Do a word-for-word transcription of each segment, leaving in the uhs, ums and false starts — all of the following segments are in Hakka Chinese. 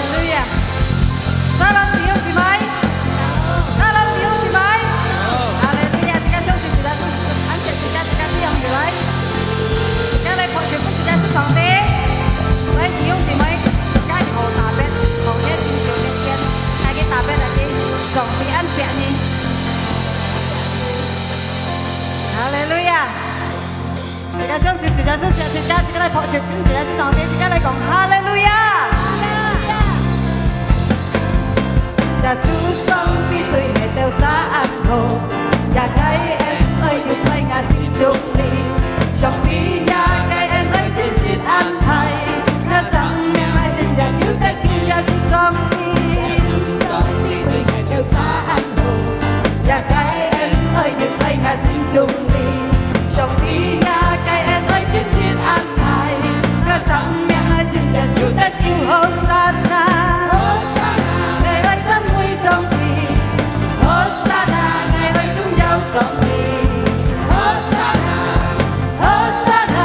哈利路亞！Shalom，弟兄姊妹。Shalom，弟兄姊妹。哈利路亞！自家相信自家，感謝自家，自家弟兄姊妹。自家來拍手分自家主上帝。來，弟兄姊妹，自家好特別，好在主面前，大家特別來跟上帝恁惜你。哈利路亞！ 大家相信主耶穌是自家，自家來拍手，主耶穌上帝，自家來講哈利路亞。耶穌上帝對𠊎兜儕恁好，佢个恩愛就在𠊎心中裡。上帝佢个恩愛真實恁大，𠊎生命愛真正有得救耶穌上帝。耶穌上帝對𠊎兜儕恁好，佢个恩愛就在𠊎心中裡。 上帝啊，佢个恩愛真實恁大，𠊎生命真正有得救。和散那，和散那，𠊎愛讚美上帝。和散那，𠊎愛榮耀上帝。和散那，和散那，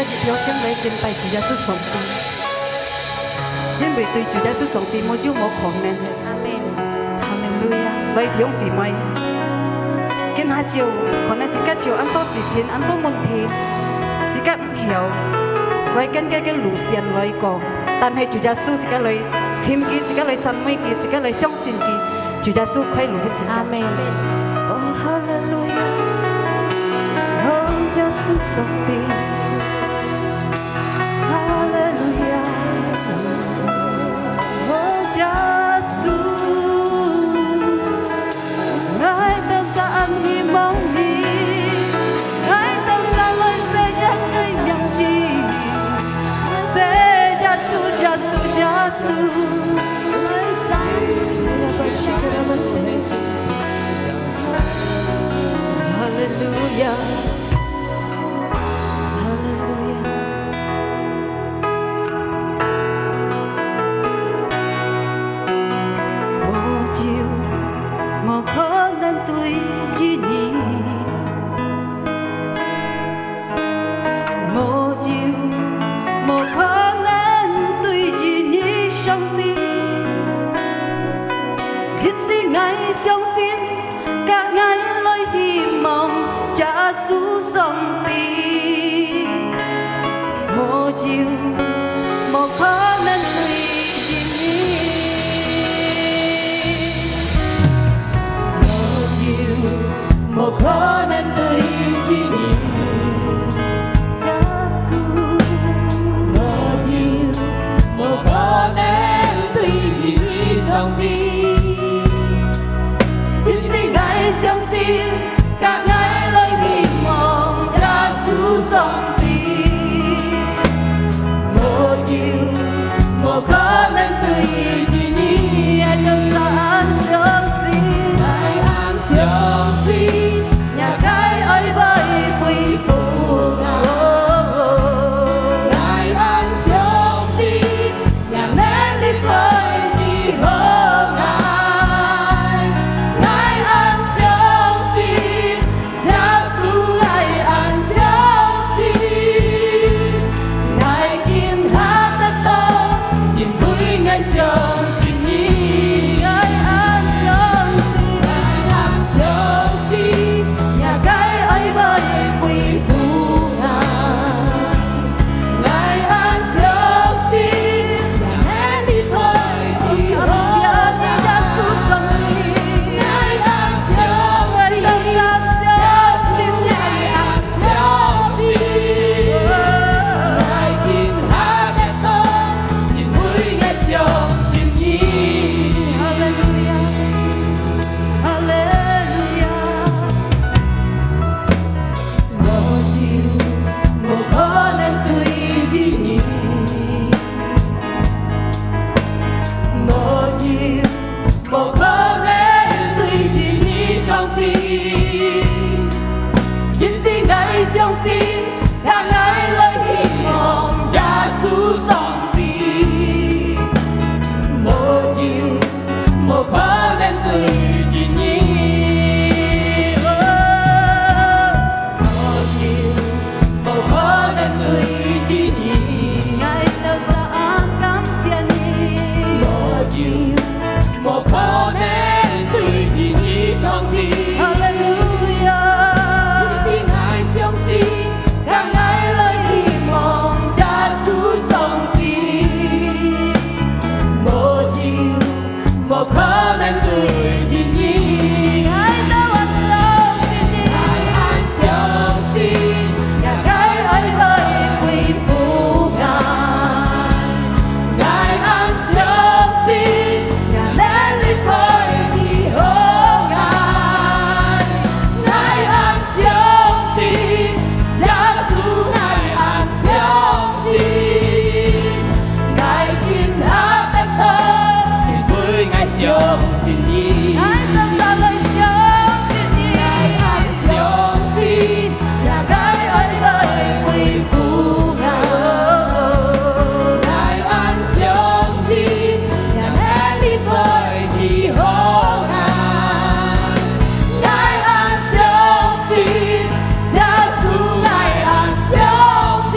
一條心來敬拜主耶穌上帝，因為對主耶穌上帝無有無可能。阿們。哈利路亞！來，弟兄姊妹，今下晝可能自家就恁多事情、恁多問題，自家毋曉來跟這个路線來過，但係主耶穌自家來尋佢，自家來讚美佢，自家來相信佢。 主耶穌快樂个自家。阿們。哦，哈利路亞！哦，耶穌上帝！哈利路亞！哦，耶穌！𠊎兜儕恁希望你，𠊎兜儕來宣揚你个名字，是耶穌，耶穌，耶穌！ 哈利路亞，哈利路亞。無酒，無可能對主你。 無酒，無可能對主你上帝。一直𠊎相信，甲𠊎來希望耶穌上帝。無酒，無可能對主你。 無酒，無可能對主你。耶穌。無酒，無可能對主你上帝。一直𠊎相信，甲𠊎來希望耶穌上帝。 無酒，無可能對主你。𠊎兜儕恁相信。𠊎恁相信，若个愛會恢復啊。𠊎恁相信，若能力會治好𠊎。𠊎恁相信， 耶穌，𠊎恁相信，𠊎今下得到，因為𠊎相信你。𠊎恁相信，𠊎恁相信，若个愛會恢復𠊎。 𠊎恁相信，若能力會治好𠊎。𠊎恁相信，𠊎恁相信，𠊎恁相信，𠊎今下得到，因為𠊎相信你。哈利路亞，哈利路亞。 無酒，無可能對主你。無酒，無可能對主你上帝。因為𠊎相信，若𠊎來希望耶穌上帝。無酒， 無可能對主你。哦，無酒，無可能對主你。𠊎兜儕恁感謝你。無酒，無可能對主你上帝。哈利路亞。因為𠊎相信，若𠊎來希望耶穌上帝。 無酒，無可能對主你。𠊎兜恁相信你。𠊎恁相信，若个愛會恢復𠊎。𠊎恁相信，若能力會治好𠊎。𠊎恁 相信，耶穌，𠊎恁相信，𠊎今下得到，因為𠊎相信你。𠊎兜儕來相信你。𠊎恁相信，若个愛會恢復𠊎。𠊎恁相信，若能力會治好𠊎。 𠊎恁相信，耶穌，𠊎恁相信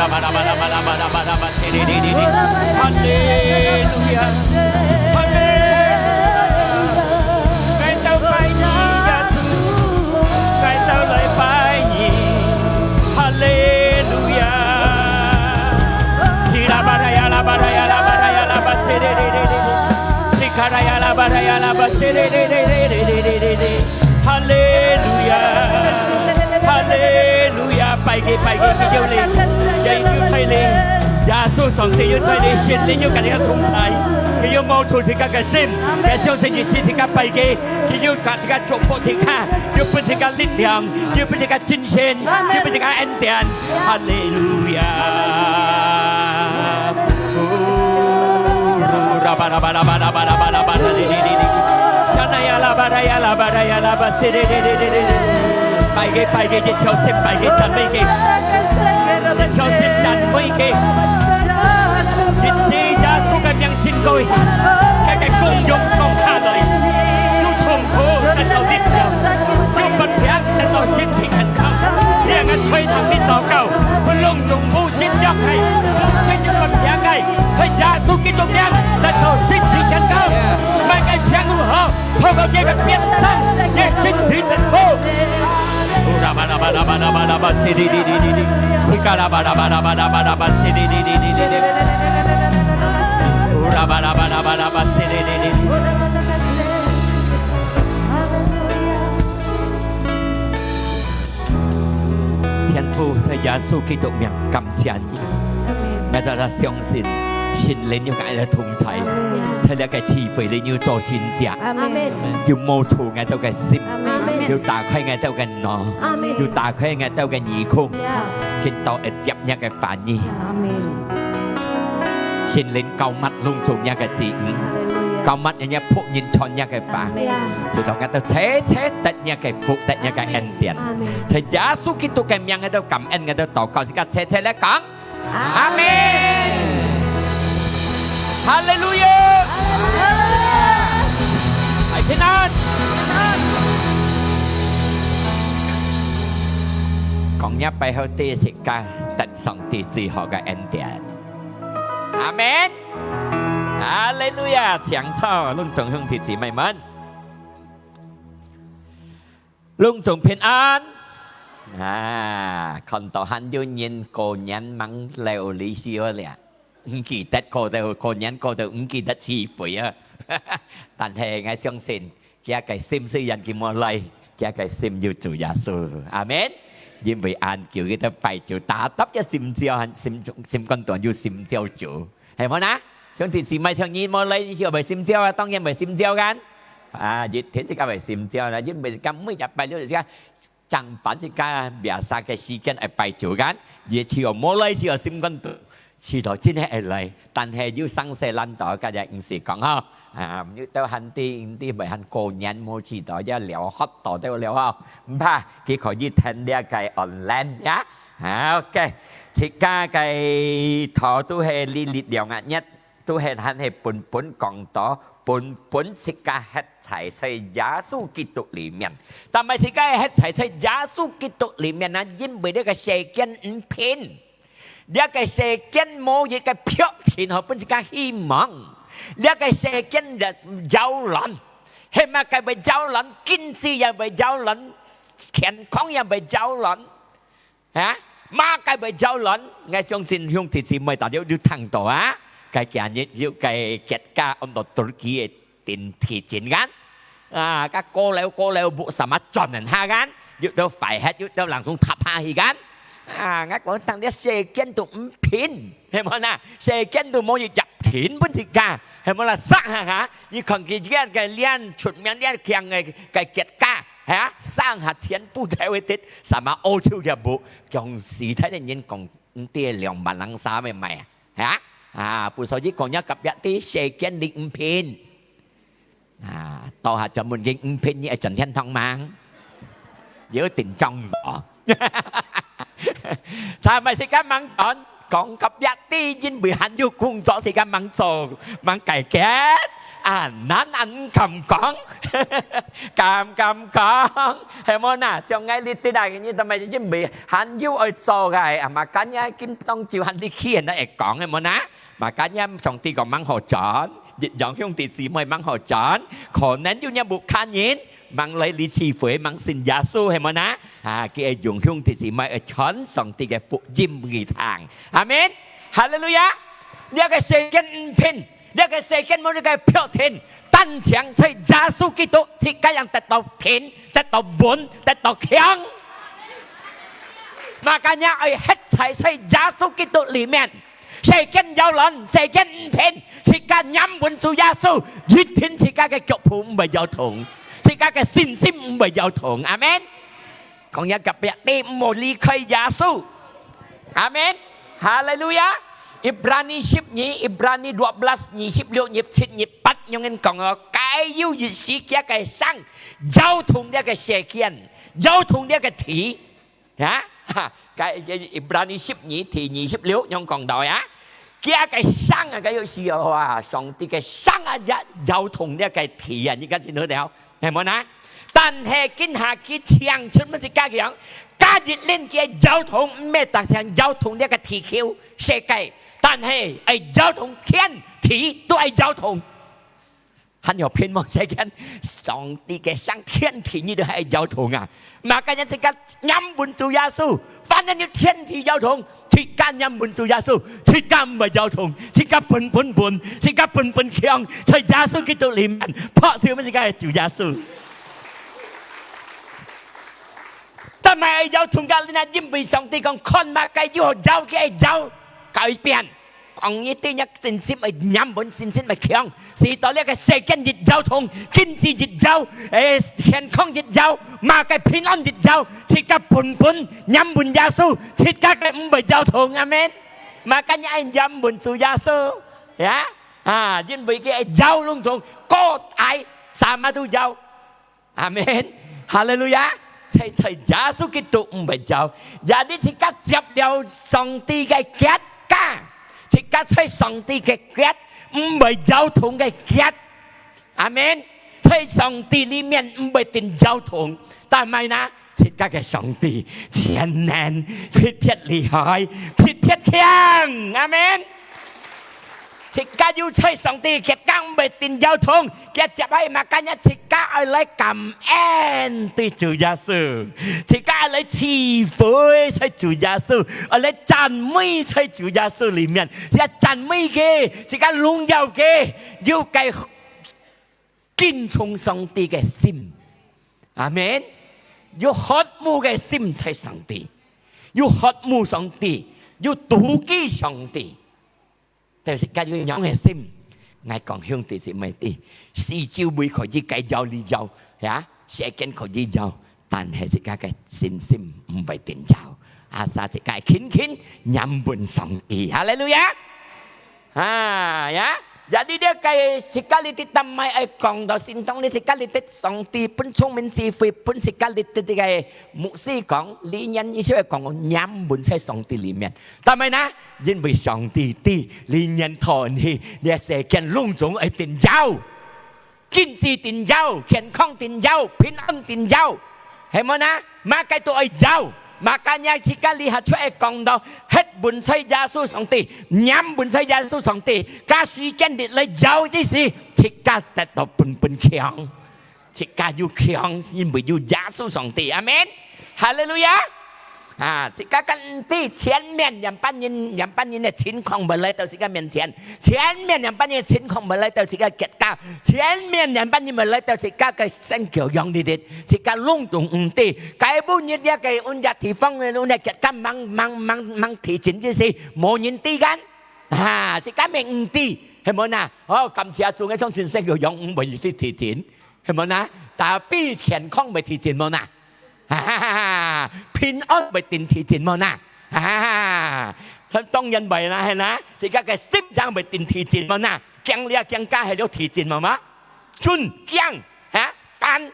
哈利路亞！哈利路亞！𠊎兜拜你，耶穌，𠊎兜來拜你。哈利路亞！希拉巴拉呀，拉巴拉呀，拉巴拉呀，拉巴西哩哩哩哩，西卡拉呀，拉巴拉呀，拉巴西哩哩哩哩哩哩哩哩。 哈利路亞，哈利路亞！拜佢，拜佢，佢有你，佢有在你。耶穌上帝有在你，聖靈有佮你同在，佢有摸觸自家个心，也相信你時時刻拜佢，佢有佮自家祝福自家，有分自家力量，有分自家精神，有分自家恩典。 哈利路亞！哦，拉巴拉巴拉巴拉巴拉巴拉巴拉哩哩哩哩哩，沙那呀拉巴拉呀拉巴拉呀拉巴西哩哩哩哩哩哩。拜佢，拜佢，一條心拜佢，讚美佢，一條心讚美佢。一時耶穌个名升高，佢个功用降下來，有痛苦得到力量，有疾病得到身體健康。這个開頭的禱告，分攏總 無信仰个，無信仰个病个，在耶穌基督名，得到身體健康，麼个病都好，透過這个鞭傷，你身體得好。天父，在耶穌基督名感謝你。 𠊎兜相信聖靈有佮𠊎兜同在，在這个聚會裡有做神蹟，有摸觸𠊎兜个心，有打開𠊎兜个腦，有打開𠊎兜个耳孔，今到會接若个話語。聖靈膏抹攏總若个子女，膏抹若个僕人傳若个話，使到𠊎兜齊齊得若个福，得若个恩典。在耶穌基督个名，𠊎兜感恩，𠊎兜禱告，自家齊齊來講。 阿門。哈利路亞！大家平安。講若擺好，對自家得上帝最好个恩典。阿門。哈利路亞！請坐，攏總兄弟姊妹們。 攏總平安。啊，看到還有人過年吂料理事了，毋記得過到，過年過到毋記得聚會啊。但係𠊎相信，佢个心雖然佢無來，佢个心有主耶穌。阿門。因為恁久佢兜拜主，tetap佢心焦，心中，心肝肚有心焦主。 係無呢？兄弟姊妹，像你無來，你係會心焦啊？當然會心焦kan。啊，一定自家會心焦啦，因為自家每日拜六自家上班自家biasa个時間愛拜主kan。也只有無來，只有心肝肚，知道真係愛來，但係有生事難到，該就毋使講吼。啊，有兜還知，知會還過年無知道，也了學到兜了吼。毋怕，佢可以聽這个online呀。啊，OK，自家个頭都係哩哩了啊，一 都係還係本本講道，本本自家歇在在耶穌基督裡面。但係自家歇在在耶穌基督裡面啊，因為這个世間毋平，這个世間無一个確定好分自家希望，這个世間就擾亂，係麼个會擾亂？經濟也會擾亂，健康也會擾亂。 啊，麼个會擾亂？𠊎相信兄弟姊妹大家有聽到啊，該今日有个國家安到土耳其个地，地震kan。啊，該高樓高樓屋sama轉人下kan，有兜壞忒，有兜langsung塌下去kan。啊，𠊎講當這世間都毋平，係無啦？世間都無一隻平分自家，係無啦？煞下下，你看佢這个連出名這強个个國家， 係啊，上下全部都會跌，sama歐洲也無，強死忒个人講，毋知兩萬零三个買啊，係啊，啊，不所以講若隔壁知世間裡毋平，啊，到下專門經毋平，你愛轉天堂嗎？有定中哦。 Sama自家吂講，講隔壁知，因為還有工作自家吂做，吂解決。恁難恁敢講，敢敢講，係無哪？像𠊎這兜啊，你做麼因為還有愛做个，啊，makanya今當晝還你去，那會講，係無哪？Makanya上帝講吂好轉，一樣兄弟姊妹吂好轉，可能有若屋下人，吂來你聚會，吂信耶穌，係無哪？啊，佢愛用兄弟姊妹愛傳上帝个福音佢聽。阿門。哈利路亞。這个世間毋平，這个世間無這个標準，單淨在耶穌基督，自家人得到平，得到穩，得到強。Makanya愛歇在在耶穌基督裡面。世間搖亂，世間毋平，自家黏穩主耶穌，一定自家个腳步毋會搖動，自家个信心毋會搖動。阿門。講一下隔壁，你毋好離開耶穌。阿門。哈利路亞。Ibrani十二，Ibrani dua belas，二十六、二十七、二十八，恁樣講哦，該有一時佢个聲搖動這个世間，搖動這个地。 啊，哈，該，該Ibrani十二第二十六樣講到呀，佢个聲啊，該有時候啊，上帝个聲啊，也搖動這个地啊，你看清楚了，係無哪？但係今下佢唱出麼个家樣，加一輪佢搖動，毋係單淨搖動這个地球世界，但係愛搖動天地都愛搖動。 還有盼望世間，上帝个聲天地你都還搖動啊！Makanya自家黏穩主耶穌，反正你天地搖動，自家黏穩主耶穌，自家毋會搖動，自家本本本，自家本本強，在耶穌基督裡面，拍手分自家个主耶穌。但係搖動个人啊，因為上帝講，看麼个有搖个搖，改變。 講一定要信心愛黏穩，信心愛強，使到這个世間一搖動，經濟一搖，誒，健康一搖，麼个平安一搖，自家本本黏穩耶穌，自家个毋會搖動，阿門。Makanya愛黏穩主耶穌，呀，啊，因為佢搖攏總，高矮，sama都搖。 阿門。哈利路亞！在，在耶穌基督毋會搖，也你自家接了上帝个國家，自家在上帝个國，毋會搖動个國。阿門。在上帝裡面毋會定搖動，但係呢，自家个上帝全能，特別厲害，特別強。阿門。 自家有在上帝个國家毋會定搖動，佢接下makanya自家愛來感恩對主耶穌，自家愛來聚會在主耶穌，愛來讚美在主耶穌裡面，自家讚美佢，自家榮耀佢，有个敬重上帝个心。阿門。有渴慕个心在上帝，有渴慕上帝，有妒忌上帝。 但係自家有恁樣个心，𠊎講兄弟姊妹知，四周圍可以該搖你搖，呀，世間可以搖，但係自家个信心毋會定搖。Asal自家勤勤黏穩上帝。哈利路亞！啊，呀，jadi這个自家裡底，但係愛講到心中裡，自家裡底上帝分聰明智慧，分自家裡底个牧師講，理念意思係講黏穩在上帝裡面。 但係呢，因為上帝知，你念頭去，你个世間攏總會定搖，經濟定搖，健康定搖，平安定搖，係無呢？麼个都會搖。Makanya自家這下出來講到，歇穩在耶穌上帝，黏穩在耶穌上帝，該時間你來搖之時，自家得到本本強。 自家有強，因為有耶穌上帝。阿門。哈利路亞！啊，自家跟知前面兩班人，兩班人个情況會來到自家面前，前面兩班人个情況會來到自家國家，前面兩班人會來到自家个聖教堂裡底，自家攏總毋知。該本日這个阮這地方个，阮个國家吂，吂，吂，吂地震之時，無人知个。啊，自家乜毋知，係無哪？哦，感謝主，𠊎相信聖教堂毋會地震。 係無哪？Tapi健康會地震無哪？啊，平安會定地震無哪？啊，當然會啦，係啦，自家个心腸會定地震無哪？驚了驚，該係了地震無嘛？準驚，哈？煩。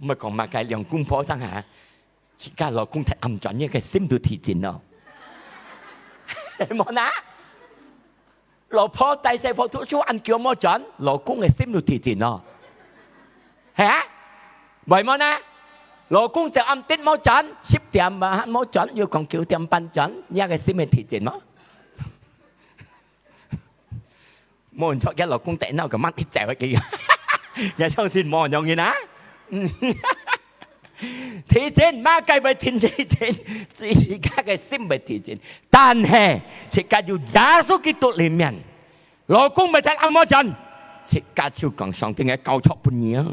毋好講麼个兩公婆上下，自家老公忒鵪鶉，个心都地震咯。係無哪？老婆大細貨讀書恁久無轉，老公个心就提振咯。係啊？會無呢？老公就暗滴無轉，十點半無轉，又講九點半轉，你个心會提振無？無人著，个老公等到个慢一走个，也相信無容易啊。提振，麼个會停提振？自家个心會提振。但係，自家有耶穌基督裡面，老公會聽阿無轉，自家就講上帝个交託分你啊。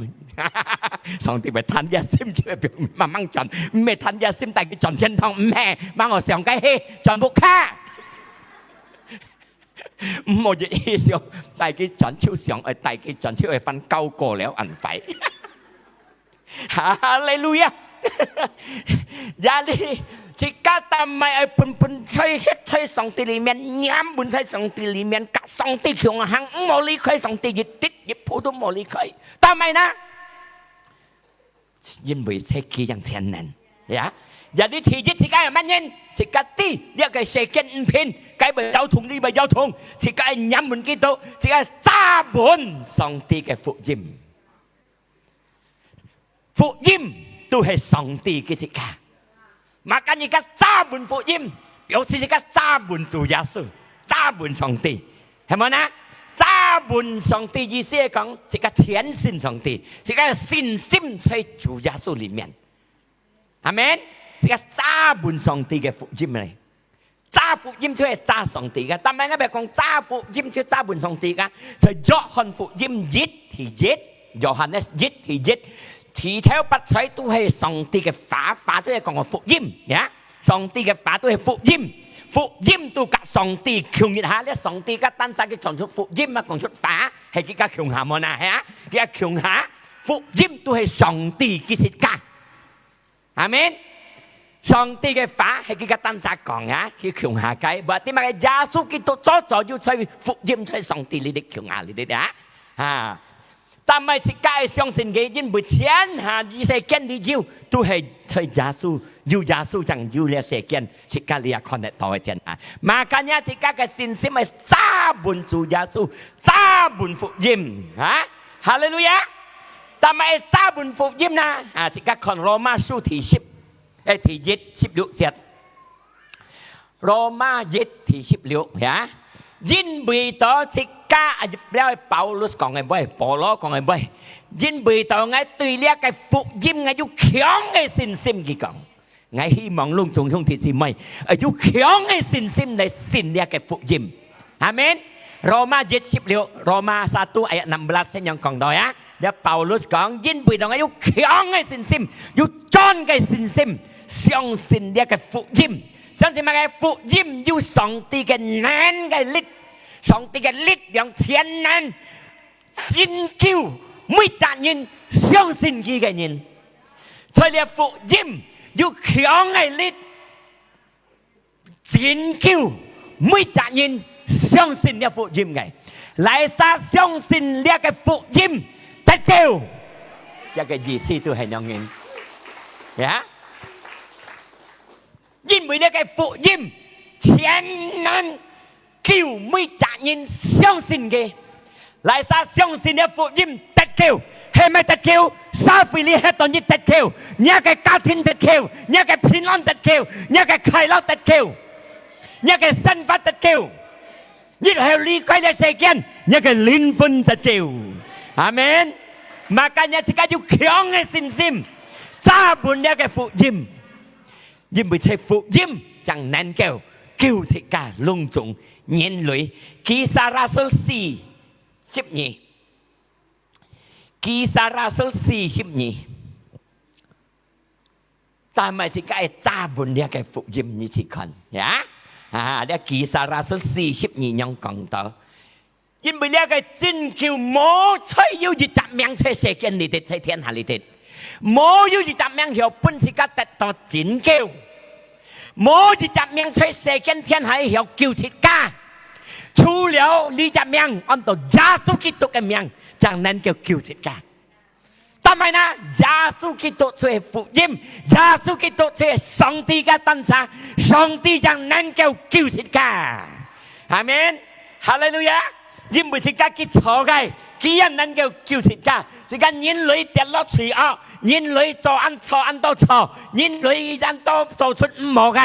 上帝會聽這心，就會慢慢轉，毋係聽這心帶佢轉天堂，毋係，莫我想該去，轉屋下。毋好一意想，帶佢轉就想，愛帶佢轉就愛翻高過了，恁快。哈利路亞！也你自家但係愛本本在歇在上帝裡面，黏本在上帝裡面，甲上帝共行，毋好離開上帝一滴一步都毋好離開。但係呢，因為這佢樣全能，呀，也你提一自家个慢人，自家知這个世間毋平，該會搖動，你會搖動，自家黏本基督，自家揸本上帝个福音。 福音都係上帝个自家。Makanya自家揸本福音，表示自家揸本主耶穌，揸本上帝，係無呢？揸本上帝意思係講，自家全信上帝，自家个信心在主耶穌裡面。阿門。自家揸本上帝个福音咧。 揸福音就係揸上帝个，但係𠊎毋係講揸福音就揸本上帝个。在約翰福音一第一，Yohanes一第一，起頭不在都係上帝个話，話都係講个福音，呀。上帝个話都係福音，福音都甲上帝共一下，這上帝个單儕佢傳出福音啊，講出話，係佢个共下無啊，係啊，佢个共下，福音都係上帝个自家。 阿門。上帝个話係佢个單儕講啊，佢共下个，無點解耶穌基督早早就在福音在上帝裡底共下裡底啊？啊，但係自家愛相信佢，因為天下這世間裡有，都係在耶穌，有耶穌正有這世間，自家這也看得到个真啊。Makanya自家个信心愛揸本主耶穌，揸本福音啊！哈利路亞！ 但係愛揸本福音呢？啊，自家看羅馬書第十，誒，第一，十六節。羅馬一第十六，呀。因為到自家，啊，這係Paulus講个話，保羅講个話。因為到𠊎對這个福音，𠊎有強个信心，佢講。 𠊎希望攏總兄弟姊妹，呃，有強个信心來信這个福音。阿門。羅馬一十六，Roma satu ayat enam belas恁樣講到呀。這Paulus講，因為𠊎有強个信心，有真个信心，相信這个福音。相信麼个？福音有上帝个能个力，上帝个力量全能， 拯救每隻人相信佢个人。在這福音有強个力，拯救每隻人相信這福音个。哪儕相信這个福音得救，這个意思就係恁樣。呀？ 因為這个福音全能救每隻人相信个。哪儕相信這福音得救，係毋係得救？社會裡歇到你得救，你个家庭得救，你个平安得救，你个快樂得救，你个生活得救。 你係離開這世間，你个靈魂得救。阿門。Makanya自家有強个信心，揸穩這个福音，因為這福音正能夠救自家攏總人類。Kisah Rasul四十二，Kisah Rasul四十二。 但係自家愛揸穩這个福音，你去看，呀？啊，這Kisah Rasul四十二樣講到，因為這个拯救無再有一隻名在世間裡底，在天下裡底，無有一隻名曉分自家得到拯救，無一隻名在世間天下曉救自家，除了這隻名，安到耶穌基督个名，正能夠救自家。 但係呢，耶穌基督就係福音，耶穌基督就係上帝个單儕，上帝正能夠救自家。阿門。哈利路亞！因為自家佢做个，佢也能夠救自家。自家人類跌落罪惡，人類做恁錯恁多錯，人類恁多做出毋好个，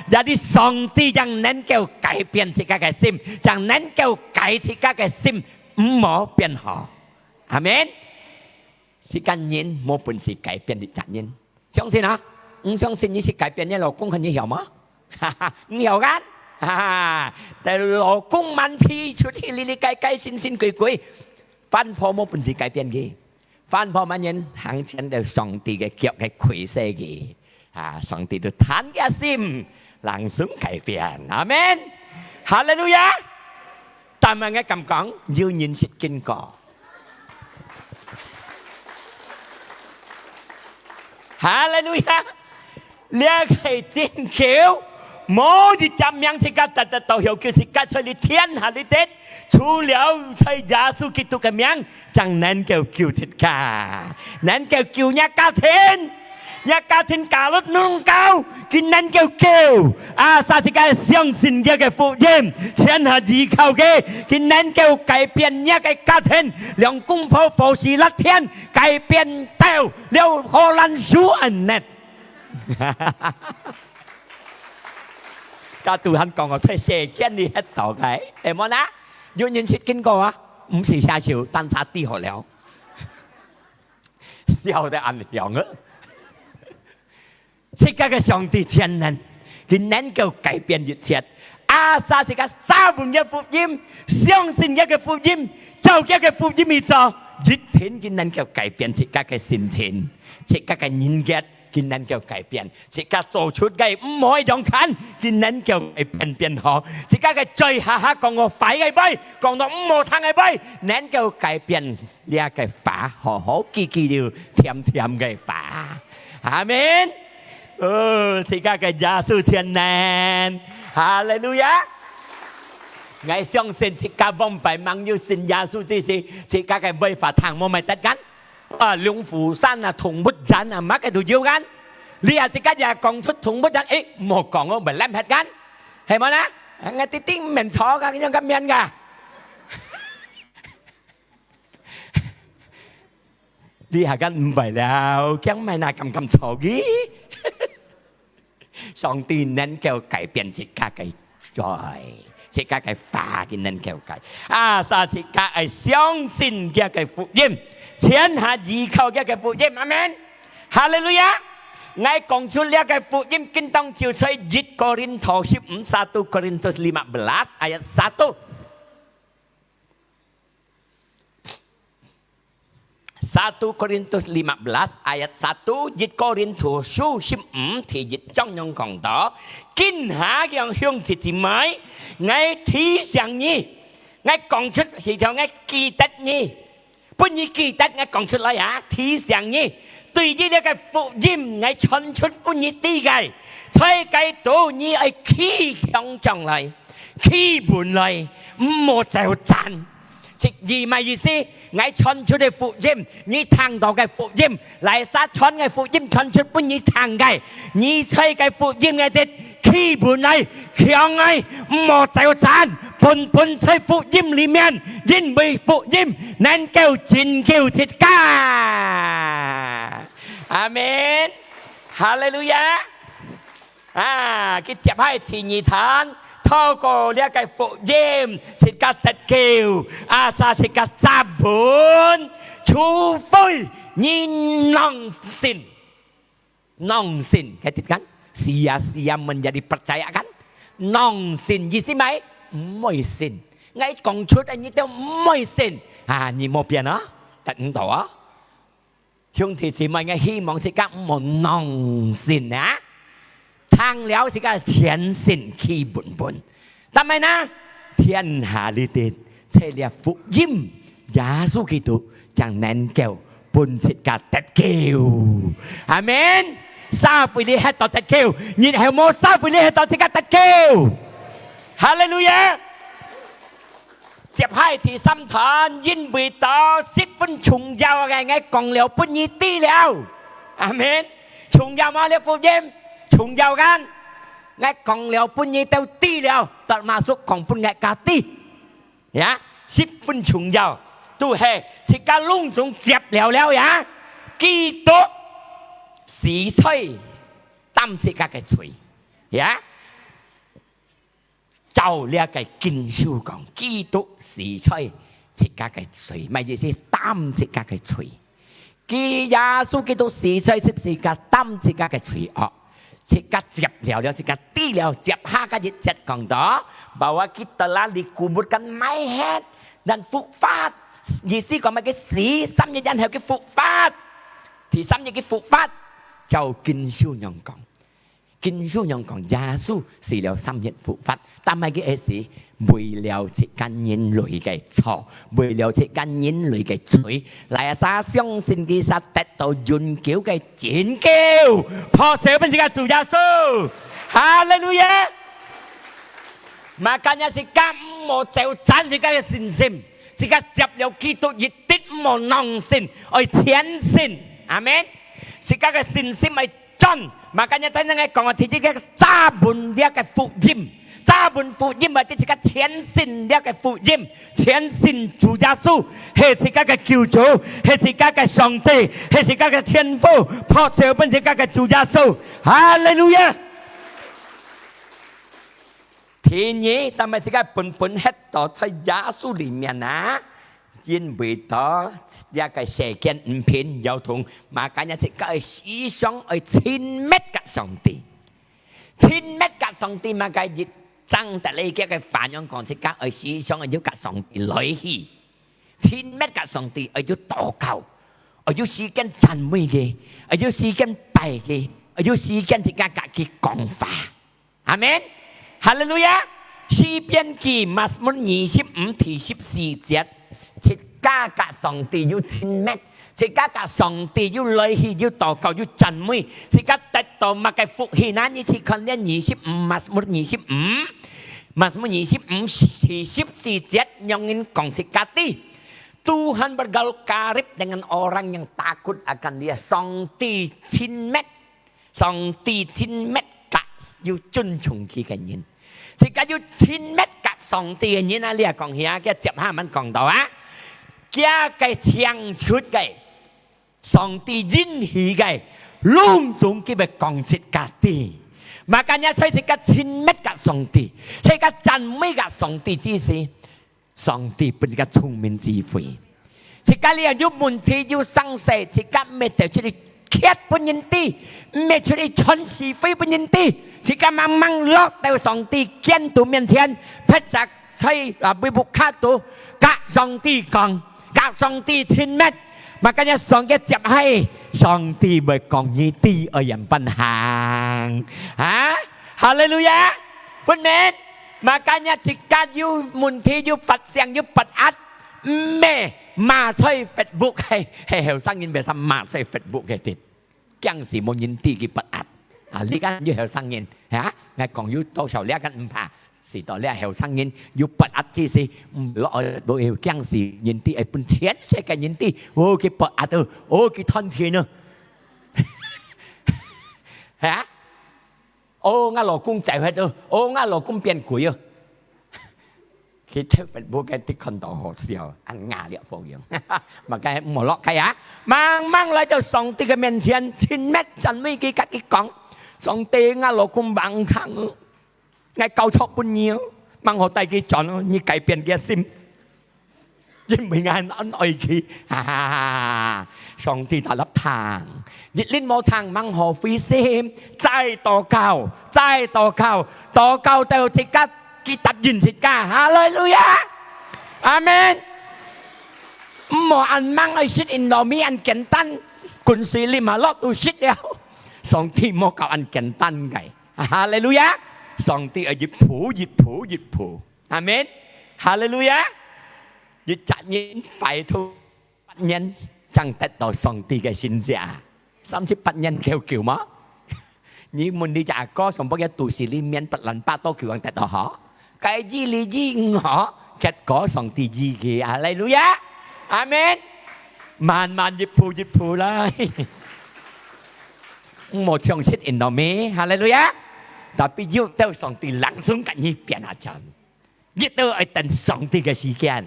也係上帝正能夠改變自家个心，正能夠改自家个心，毋好變好。阿門。自家人無本事改變自家人。 相信啊，毋相信你去改變你老公，看你曉無？哈哈，毋曉kan？哈哈，但老公蠻皮出去，哩哩改改，神神鬼鬼，番婆無本事改變佢。番婆滿人行前到上帝个腳个跪勢佢。啊，上帝都彈佢心，langsung改變。阿門。哈利路亞！但係𠊎敢講，有人識經過。 哈利路亞！這个拯救，無一隻名自家得得到，有救自家在這天下裡底，除了在耶穌基督个名，正能夠救自家，能夠救若家庭，若家庭家落弄到，佢能夠救。啊，啥自家相信這个福音，全下依靠佢，佢能夠改變若个家庭，兩公婆和事辣天， 改變到了荷蘭樹恁呢。該都還講我在世間裡歇到个，係無呢？有人識經過啊？毋使下手，單差地好了。笑得恁響啊！ 自家个上帝全能，佢能夠改變一切。Asal自家抓穩个福音，相信佢个福音，照佢个福音去做，一定佢能夠改變自家个心情，自家个人格，佢能夠改變，自家做出个毋好个樣看，佢能夠改變變好。自家个嘴下下講个壞个話，講到毋好聽个話，能夠改變 這个話，好好記記了，甜甜个話。阿門。哦，自家个耶穌全能。哈利路亞！𠊎相信自家往擺吂有信耶穌之時，自家个話話聽無賣得kan。啊，龍虎山啊，動物園啊，麼个都有kan。這下自家也講出動物園，誒，莫講哦，會濫忒kan。係無呢？𠊎弟弟毋免坐个，恁樣个面个。 這下kan毋會了，驚麼个敢敢坐佢？上帝能夠改變自家个嘴，自家个話，佢能夠改。Asal自家愛相信佢个福音，全下依靠佢个福音。阿門。哈利路亞！𠊎講出這个福音，今當就在一哥林多十五，satu Korintus lima belas ayat satu。 Satu Korintus lima belas ayat satu，一哥林多書十五第一章樣講到，今下樣兄弟姊妹，𠊎提醒你，𠊎講出，係叫𠊎記得你，分你記得，𠊎講出來啊，提醒你，對於這个福音，𠊎傳出分你知个，在該度你愛企強壯來，企穩來，毋好走散。 即係麼意思？𠊎傳出个福音，你聽到个福音，哪儕傳个福音傳出分你聽个，你在該福音个地企穩來，強來，毋好走散，本本在福音裡面，因為福音能夠拯救自家。阿門。哈利路亞。 啊，佢接下第二段，透過這个福音，自家得救，asal自家站穩，除非你硬心。硬心，該點kan？Sia-sia menjadi percaya kan？硬心意思麼个？毋愛信。𠊎講出來，你都毋愛信。啊，你莫變啊，得毋到啊。 兄弟姊妹，𠊎希望自家毋好硬心啊！聽了自家全心企穩穩。但係呢，天下裡底，在這福音，耶穌基督正能夠分自家得救。阿門！社會裡歇到得救，日後無社會裡歇到自家得救。哈利路亞！ 接下第三段，因為到十分重要个，𠊎講了分你知了。阿門。重要無？這福音重要kan？𠊎講了分你兜知了，termasuk講分𠊎家知。呀，十分重要，都係自家攏總接了了呀，基督死在擔自家个罪，呀。照這个經書講，基督死在自家个罪，麼意思？擔自家个罪。佢耶穌基督死在十字架，擔自家个罪惡，自家接了了，自家知了，接下个一節講到，bahwa kita telah dikuburkan mati dan 復活。意思講麼个？死，三日以後佢復活，第三日佢復活，照經書樣講。 經書樣講，耶穌死了三日復活，但係佢个死為了自家人類个錯，為了自家人類个罪，哪儕相信佢，儕得到永久个拯救。拍手分自家主耶穌，哈利路亞！Makanya自家毋好走轉自家个信心，自家接了基督一定毋好浪信，愛全信。阿門。自家个信心愛 轉。Makanya大家愛講啊，第一个，抓穩這个福音，抓穩福音啊，就自家全信這个福音，全信主耶穌係自家个救主，係自家个上帝，係自家个天父，拍手分自家个主耶穌。哈利路亞！第二，但係自家本本歇到在耶穌裡面啊， 因為到這个世間毋平，要同makanya自家个思想愛親密佮上帝。親密佮上帝，makanya一章得了一个个反應講，自家愛思想愛有佮上帝來去。親密佮上帝愛有禱告，愛有時間讚美佢，愛有時間拜佢，愛有時間自家佮佢講話。 阿門。哈利路亞。詩篇記，Mazmur二十五第十四節，自家佮上帝有親密，自家佮上帝有來去，有禱告，有讚美，自家得到麼个福氣呢？你去看這二十五，Mazmur二十五，Mazmur二十五第十四節，樣人講自家知。Tuhan bergaul karib dengan orang yang takut akan Dia。上帝親密 上帝親密佮有尊重佢个人。自家有親密佮上帝个人啊，這講下，佢接下慢講到啊，佢个請出个，上帝應許个，攏總佢會講自家知。Makanya在自家親密佮上帝，自家讚美佮上帝之時， 上帝分自家聰明智慧。自家這有問題，有生死，自家毋係走出去揭分人知，毋係出去傳是非分人知，自家慢慢落到上帝見到面前，撇隻在啊，屋下肚，佮上帝講，佮上帝親密，makanya上帝接下，上帝會講你知愛仰般行。啊，哈利路亞！ 分明，makanya自家有問題，有發生，有不安，毋係罵在Facebook，係，係後生人為啥罵在Facebook个，驚死無人知佢不安。啊，你看有後生人，啊，𠊎講有多少，你看毋怕，死到你後生人有不安之時，毋落，驚死人知，會分全世界人知，哦，佢不安哦，哦，佢貪錢哦。啊？ 哦，𠊎老公走忒哦，哦，𠊎老公變鬼哦。佢特別無該啲看到好笑，啊，牙了好用。Makanya毋好落開啊，慢慢來到上帝个面前，親密讚美佢，佮佢講：「上帝，𠊎老公蠻坑哦，𠊎搞錯分你哦，望好帶佢轉哦，你改變佢个心。」 因為𠊎恁愛佢，哈哈哈哈。上帝大力聽，一日無聽，吂好灰心，再禱告，再禱告，禱告到自家，佢答應自家。哈利路亞！阿門！毋好恁吂愛食Indomie恁簡單，滾水啉下落肚食了。上帝無教恁簡單个。哈利路亞！上帝愛一步一步一步。 阿門。哈利路亞！一隻人壞到八年正得到上帝个神蹟啊！三十八年久久無？你問你隻阿哥，上擺个肚屎裡面八零八多久正得到好？該醫你醫毋好，結果上帝醫佢。哈利路亞！阿門。慢慢一步一步來。毋好像食Indomie，哈利路亞！Tapi有到上帝冷靜，佮你變下轉。一直愛等上帝个時間。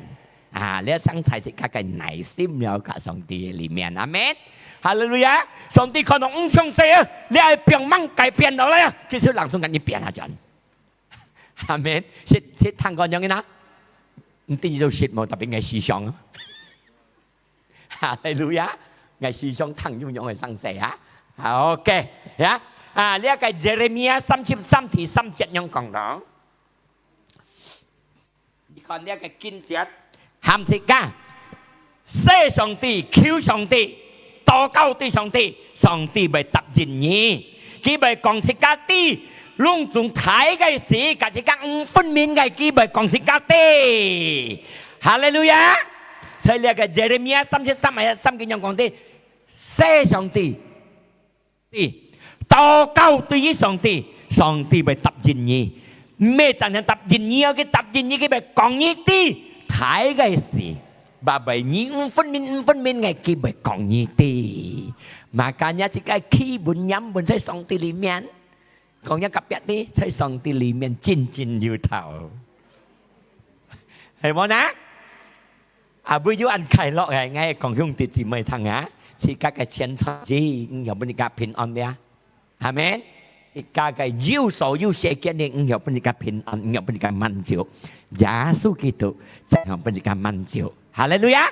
啊，這生在自家个內心了，佮上帝个裡面。阿門。哈利路亞！上帝看到毋像勢啊，這愛變慢改變落來啊，其實人生趕緊變啊，轉。阿門。識，識聽過樣个啦？毋知你都識無，tapi𠊎思想啊。哈利路亞！𠊎思想聽有樣个生勢啊。好，OK，呀，啊，這个Yeremia三十三第三節樣講咯。 你看這个經節，喊自家，謝上帝，求上帝，禱告對上帝，上帝會答應你。佢會講自家知，攏總大个事，佮自家毋分明个，佢會講自家知。哈利路亞！所以這个Yeremia三十三ayat三佢樣講知，謝上帝， 帝，禱告對於上帝，上帝會答應你。毋係單單答應你，佢答應你，佢會講你知，大个事。Babai你毋分明，毋分明个，佢會講你知。Makanya自家企穩、黏穩在上帝裡面，講一个別个，在上帝裡面真真有頭。係無呢？ 啊，會有恁快樂个，𠊎講兄弟姊妹聽啊，自家个錢財，你有分自家平安了。阿門。自家个有所有世間个，你有分自家平安，你有分自家滿足。耶穌基督正有分自家滿足。哈利路亞！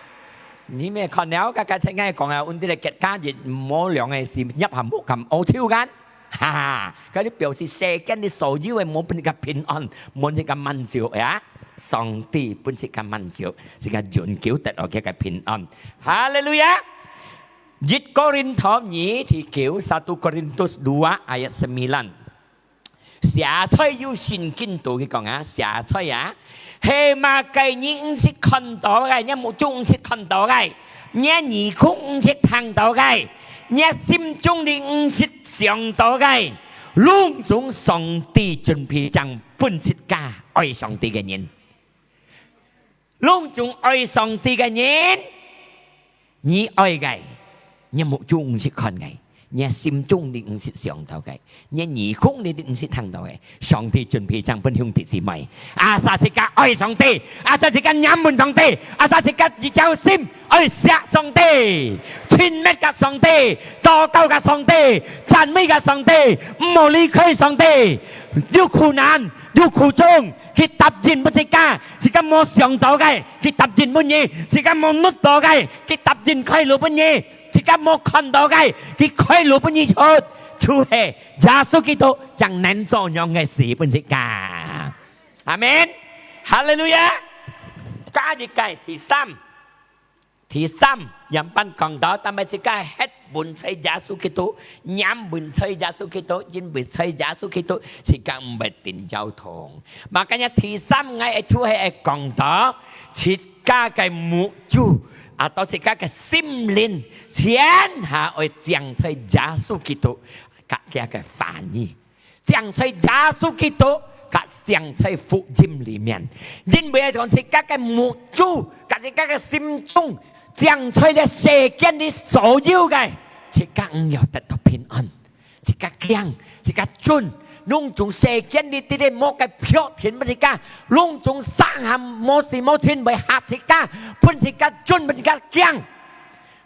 你乜看了，該个聽𠊎講啊，阮兜个國家亦無兩个字，入下無咁烏手間。 哈哈，該你表示世間你所有个無分你个平安，無分你个滿足呀。上帝分你个滿足，你个永久得到佢个平安。哈利路亞！一哥林多二第九，satu Korintus dua ayat sembilan。寫在有聖經度，佢講啊，寫在啊， 係麼个你毋識看到个，若目珠毋識看到个，若耳空毋識聽到个，若心中你毋識想到个，攏總上帝準備正分自家愛上帝个人。攏總愛上帝个人， 你愛个，若目珠毋識看个，若心中你毋識想到个，若耳空你毋識聽到个，上帝準備正分兄弟姊妹。Asal自家愛上帝，asal自家黏穩上帝，asal自家一條心愛惜上帝，親密佮上帝，禱告佮上帝，讚美佮上帝，毋好離開上帝。有苦難，有苦衷，佢答應分自家，自家無想到个，佢答應分你；自家無摸到个，佢答應開路分你；自家無看到个，佢開路分你出。就係耶穌基督正能做樣个事分自家。阿門。哈利路亞。加一个第三，第三，樣般講到，但係自家歇穩在耶穌基督，黏穩在耶穌基督，因為在耶穌基督，自家毋會定搖動。Makanya第三，𠊎就係愛講到，自家个目珠，啊，到自家个心靈，全下愛正在耶穌基督，佮佢个話語。 正在耶穌基督，佮正在福音裡面。因為講自家个目珠，佮自家个心中，正在這世間裡所有个，自家毋曉得到平安，自家驚，自家顫，攏總世間裡底底無个標準分自家，攏總生下無事無情會嚇自家，分自家顫，分自家驚。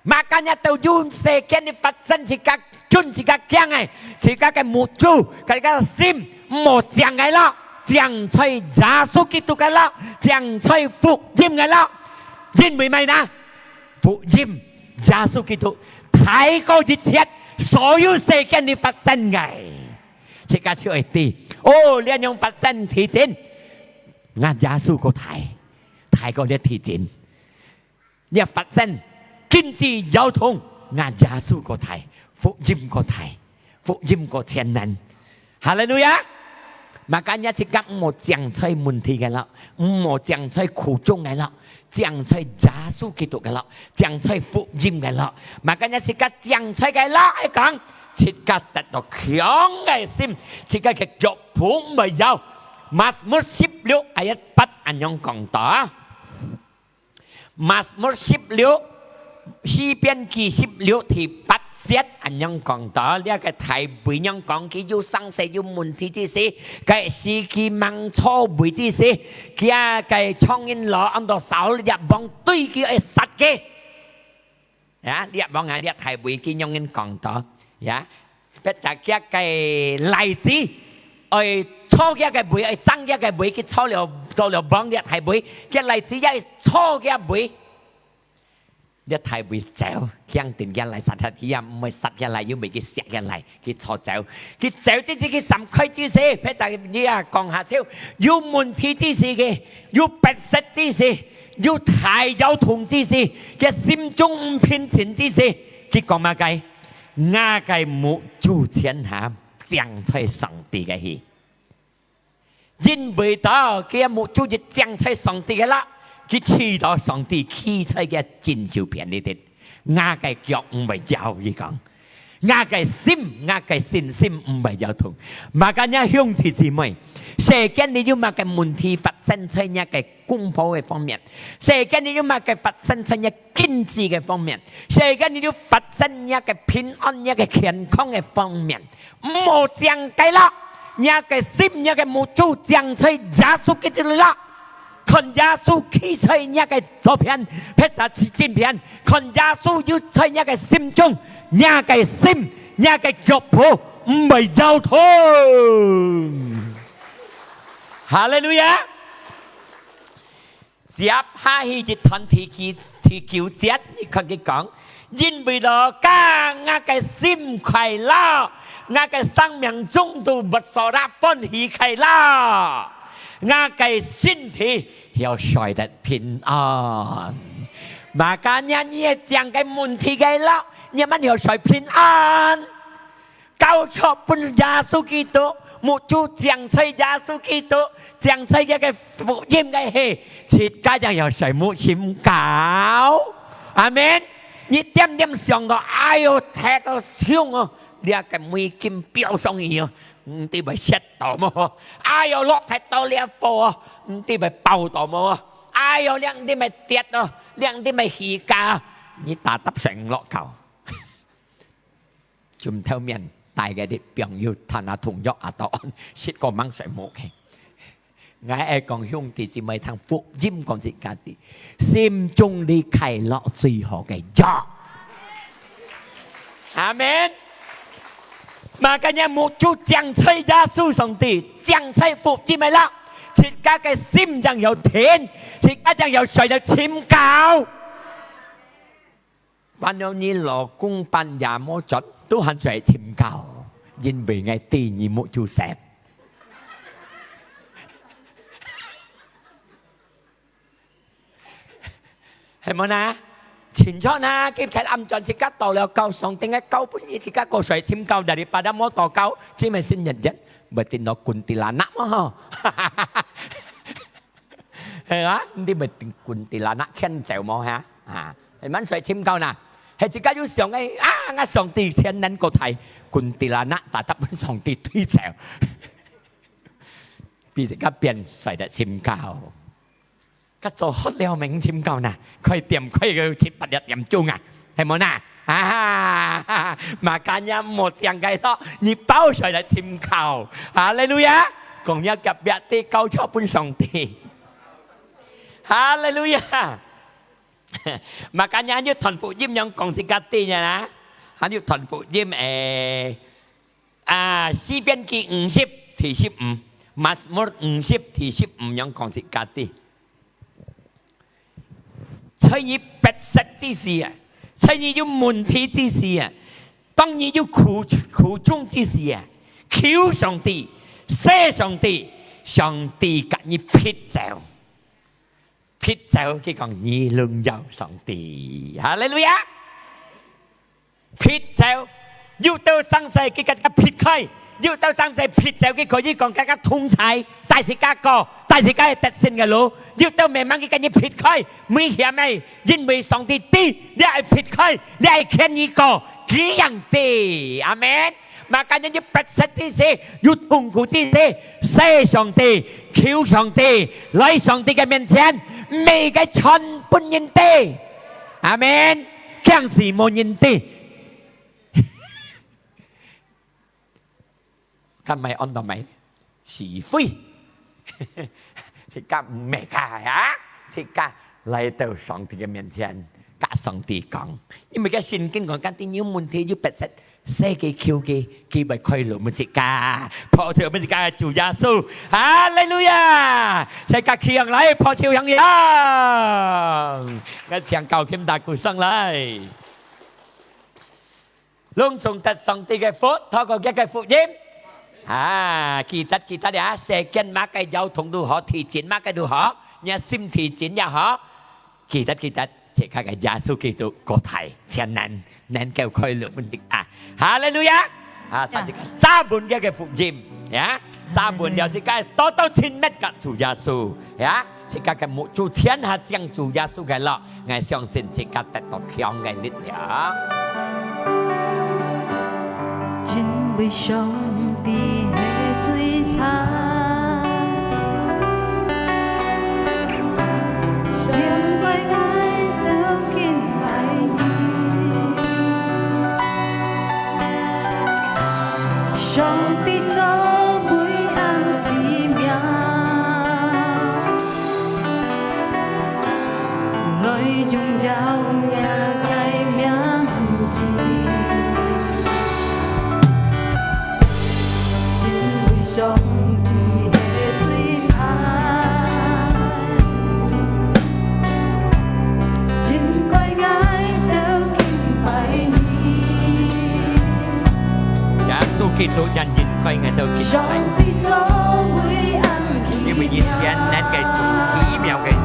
Makanya到有世間裡發生自家顫自家驚个，自家个目珠，自家个心，毋好正个咯，正在耶穌基督个咯，正在福音个咯。因為麼个呢？福音，耶穌基督，大過一切所有世間裡發生个。自家就會知，哦，這樣發生地震，𠊎耶穌過大，大過這地震。 這發生經濟搖動，𠊎耶穌過大，福音過大，福音過全能。哈利路亞！Makanya自家毋好淨在問題个咯，毋好淨在苦衷个咯，淨在耶穌基督个咯，淨在福音个咯。Makanya自家淨在个咯，愛講，自家得到強个心，自家个腳步毋會搖。Mazmur十六ayat八恁樣講到啊。 Mazmur十六，詩篇記十六第八節恁樣講到，這个大衛樣講，佢有生事有問題之時，該時佢吂坐位之時，佢啊个丈人佬安到掃羅王對佢愛殺佢。呀，這王啊，這大衛佢樣人講到，呀，別隻佢个倈子，愛坐佢个位，愛爭佢个位，佢坐了做了王，這大衛，佢倈子也愛坐佢位。 這大衛走，驚等佢倈殺忒，佢也毋會殺佢倈，又毋會去惜佢倈，佢坐走。佢走之時，佢閃開之時，別隻佢啊講下笑，有問題之時个，有迫切之時，有大腰痛之時，佢心中毋平靜之時，佢講麼个？吾个目珠前下，正在上帝个去。 因為到佢个目珠一正在上帝个啦，佢知道上帝企在佢个正手片裡頭，吾个腳毋會搖，佢講，吾个心，吾个信心毋會搖動。Makanya兄弟姊妹，世間裡有麼个問題發生在若个公婆个方面，世間裡有麼个發生在若經濟个方面，世間裡有發生若个平安、若个健康个方面， 毋好驚該啦，若个心、若个目珠正在耶穌基督裡啦。看耶穌企在若个左片，或者係正片，看耶穌有在若个心中，若个心、若个腳步毋會搖動。哈利路亞！ 接下去一段第九，第九節，你看佢講，因為到家，吾个心快樂，吾个生命中都bersorak歡喜快樂，吾个身體曉睡得平安。Makanya你个正个問題个咯，你乜曉睡平安。 交託分耶穌基督，目珠正在耶穌基督，正在佢个福音个係，自家正有睡目尋覺。阿門。你點點想到，哎喲，忒到傷哦，這个美金飆上去哦，毋知會蝕到無？哎喲，落忒到這貨哦，毋知會爆到無？哎喲，這毋知會跌哦，這毋知會起價哦，你tetap睡毋落覺。 枕頭面戴个，你朋友攤下同藥啊，到安，食過吂睡目个。𠊎愛講兄弟姊妹聽福音講自家知，心中裡快樂最好个藥。阿門。Makanya目珠正在耶穌上帝，正在福音个啦，自家个心正有定，自家正有睡得尋覺。 Panau你老公半夜無轉，都還在尋覺，因為𠊎知你目珠塞。係無呢？清楚呢？今天暗轉自家到了教上頂个教本，你自家過睡尋覺，daripada無到教，只係先日日，會聽到kuntilanak嘛吼。 係啊，你毋知kuntilanak牽走無哈？啊，係滿睡尋覺啦。係自家有想个，啊，𠊎上帝全能个大，kuntilanak tetap分上帝推走。比自家變睡得尋覺。該做好了吂尋覺啦，開店開到七八點鐘啊！ 係無呢？啊，makanya莫講該咯，你包睡來尋求。哈利路亞！講了隔壁个交託分上帝。哈利路亞！Makanya有段福音樣講自家知个啦，還有段福音誒，啊，詩篇記五十第十五，Mazmur五十第十五樣講自家知。 在你迫切之時啊，在你有問題之時啊，當你有苦，苦衷之時啊，求上帝，謝上帝，上帝甲你撇走。撇走，佢講你榮耀上帝。哈利路亞！ 撇走，有兜生事佢甲自家撇開，有兜生事撇走佢可以講甲自家同在，帶自家過，帶自家得勝个路，有兜memang佢甲你撇開，危險个，因為上帝知，你愛撇開，你愛牽你過，佢樣知。阿門。Makanya你迫切之時，有痛苦之時，謝上帝，求上帝，來上帝个面前，毋係个全分人知。阿門。驚死無人知。該毋係安到毋係？是非。自家毋係个啊，自家來到上帝个面前，甲上帝講，因為个聖經講，甲你有問題有迫切， 世界求佢，佢會開路分自家，破照分自家个主耶穌。哈利路亞！自家企起來，破照向陽。𠊎請教琴大鼓上來。攏總得上帝个福，透過佢个福音。啊，記得，記得呀，世間麼个搖動都好，地震麼个都好，若心地震也好， 記得，記得，自家个耶穌基督過大，全能，能夠開路分你啊！哈利路亞！啊，自家揸穩佢个福音，呀，揸穩了，自家多多親密甲主耶穌，呀，自家个目珠全下將主耶穌个落，𠊎相信自家得到強个力量。因為上帝係最大。 耶穌基督也應該𠊎兜敬拜，因為你全能个主，奇妙个主。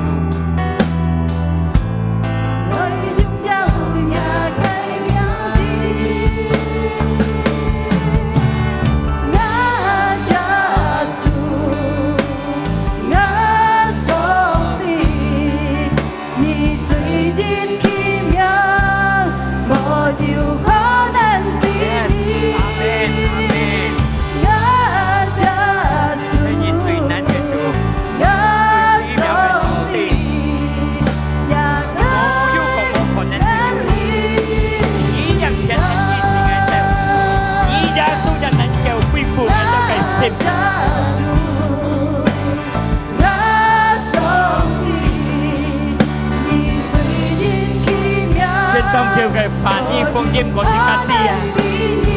今當晝个話語福音，𠊎自家知啊，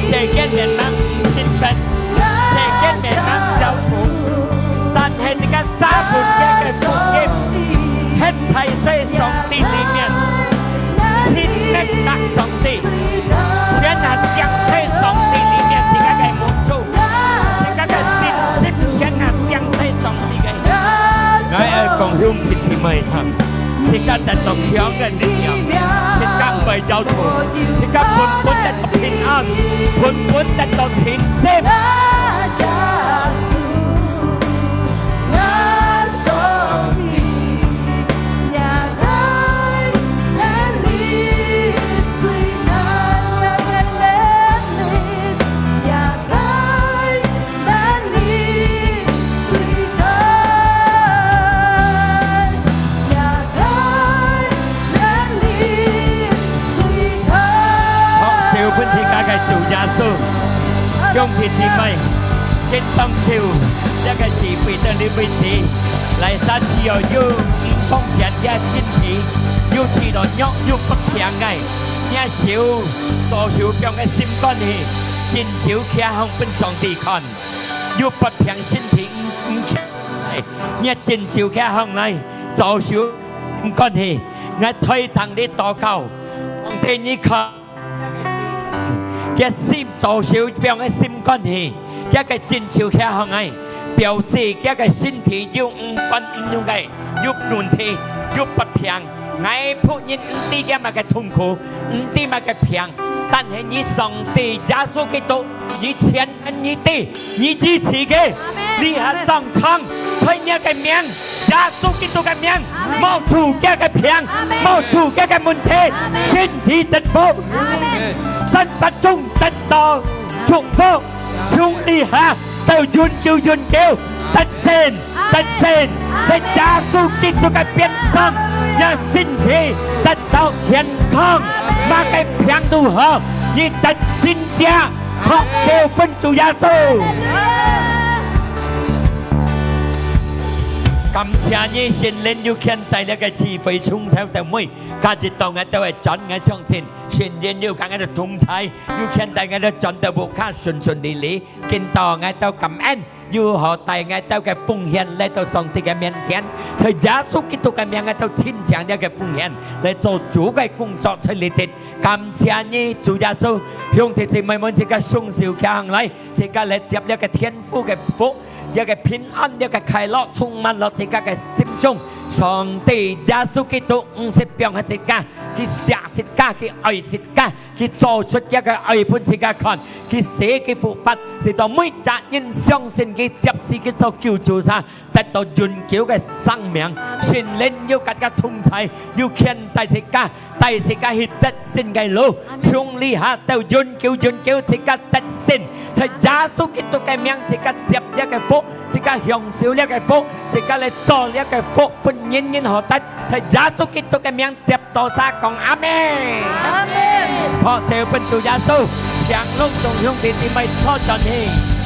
世間面貌毋清白，世間面貌焦躁，但係自家 揸穩佢个福音，歇在在上帝裡面，親密甲上帝，全下降在上帝裡面，自家个目珠，自家个信心，全下降在上帝个。𠊎愛講兄弟姊妹聽，自家得到強个力量，自家毋會搖動，自家本本得到平安，本本得到平靜。 好，手分自家个主耶穌，兄弟姊妹，今當晝，這个聚會到這為止，來，咱只要有毋方便个身體，有體弱有不平个，若手，左手放个心肝去，正手擎向分上帝看，有不平身體毋，毋起來，若正手擎向來，左手 毋管去，𠊎代替你禱告。上帝你看，佢心左手放个心肝去，佢个正手擎向𠊎，表示佢个身體有毋歡毋容个，有問題，有不平。𠊎僕人毋知佢麼个痛苦，毋知麼个病，但係你上帝耶穌基督，你全 你知，你支持佢，阿門。你還當場在你个名，耶穌基督个名，阿門。無主佢个病，阿門。無主佢个問題，阿門。身體得福，阿門。生活中得到祝福，從這下到永久永久，得勝，阿門。得勝，阿門。在耶穌基督个鞭傷，阿門。你身體得到健康，阿門。麼个病都好，你得勝者。拍手分主耶穌。感謝你，聖靈又牽帶這个聚會，從頭到尾，加一到𠊎兜个轉，𠊎相信聖靈又佮𠊎兜同在，又牽帶𠊎兜轉到屋下順順利利，見到𠊎兜感恩，又好帶𠊎兜个奉獻來到上帝个面前，在耶穌基督个名，𠊎兜親像這个奉獻來做主个工作在這地。 感謝你，主耶穌，兄弟姊妹們，自家雙手擎䟘來，自家來接這个天父个福，這个平安，這个快樂，充滿了自家个心中。上帝耶穌基督，毋識放下自家，佢惜自家，佢愛自家，佢做出這个愛分自家看，佢死，佢復活，使到每隻人相信佢、接受佢做救主者， 得到永久个生命。聖靈又佮自家同在，又牽帶自家，帶自家去得勝个路，從這下到永久、永久自家得勝。在耶穌基督个名，自家接這个福，自家享受這个福，自家來做這个福，分人人好得。在耶穌基督个名，接到儕講阿們。阿們。拍手分主耶穌，請攏總兄弟姊妹坐轉去。